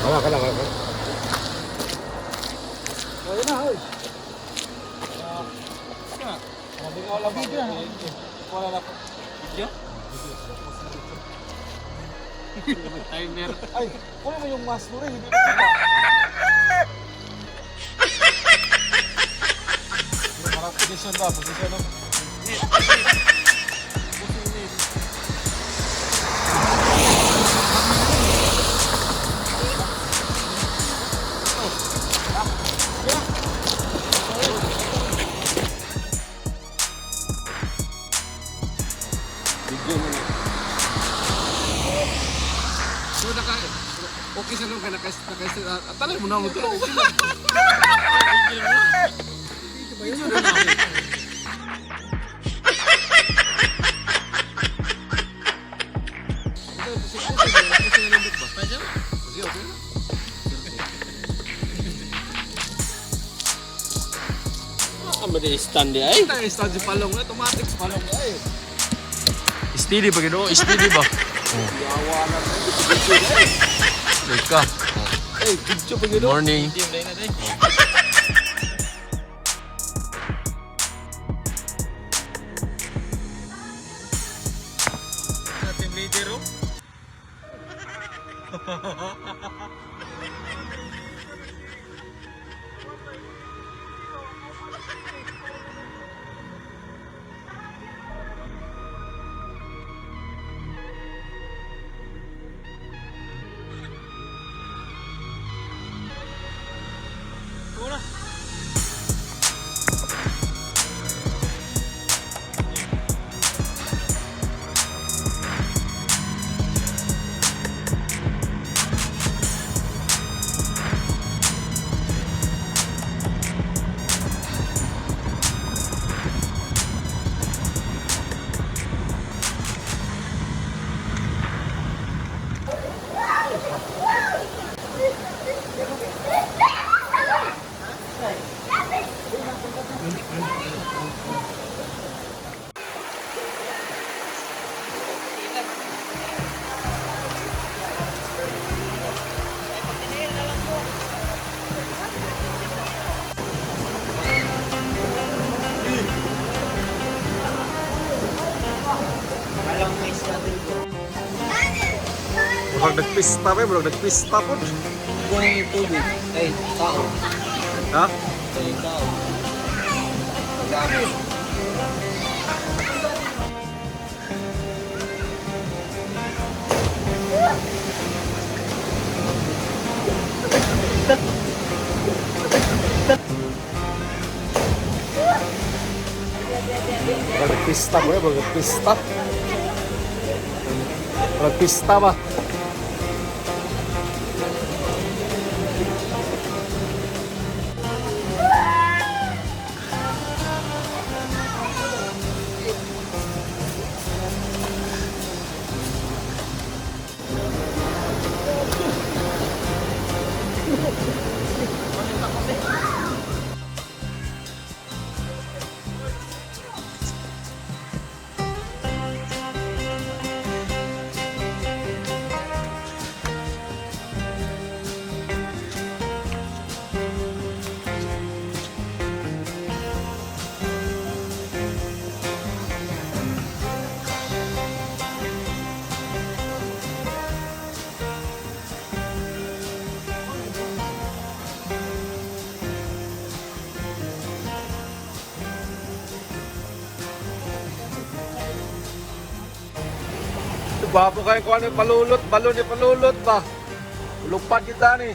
Wala ka lang, wala ka. Ayun na, oy. Wala na. Wala na. Video? Timer. Ay, kunin mo yung mask mo rin. Hindi na. Parang position ba? Position, no? Video mo na. So naka okay sa nung ka naka naka talay mo na mo tulong. Video mo. Video na ako. Ito, pusi, pusi, pusi na nindot ba? Sige, okay na. Ah, ba di stand di ay? Tayo, stand si Palong na, automatic si Palong na eh. Steady ba gino? Steady ba? Yawa na na, video na eh. Wait ka. Eh, video pa gino. Morning. Team leader oh. Murag nagpista pa, murag nagpista po. Kung tubig. Ay, tao. Ha? Ay, tao. Murag nagpista po, murag nagpista. Murag pista ba? Gwapo kayo kung ano yung palulot, balon yung palulot ba? Lupad kita ni.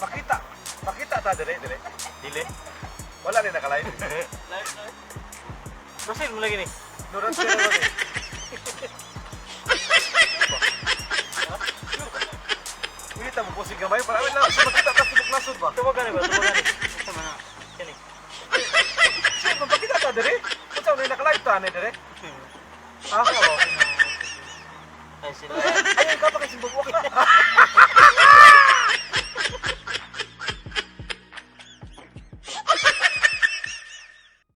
Pakita. Pakita ta dili dili. Dili. Wala rin nakalive. Live, live. Proceed mo lagi ni. Nuran siya naman eh. Hindi ta mo pusig gamay para wala sa makita ta sa buklasod ba. Tubagan ba? Tubagan. Ito man na. Kani. Shit, magpakita ta dire. Unsa man naka-live ta ani dire? Ah, oo. Ay sila. Ayun ka pa kay simbog.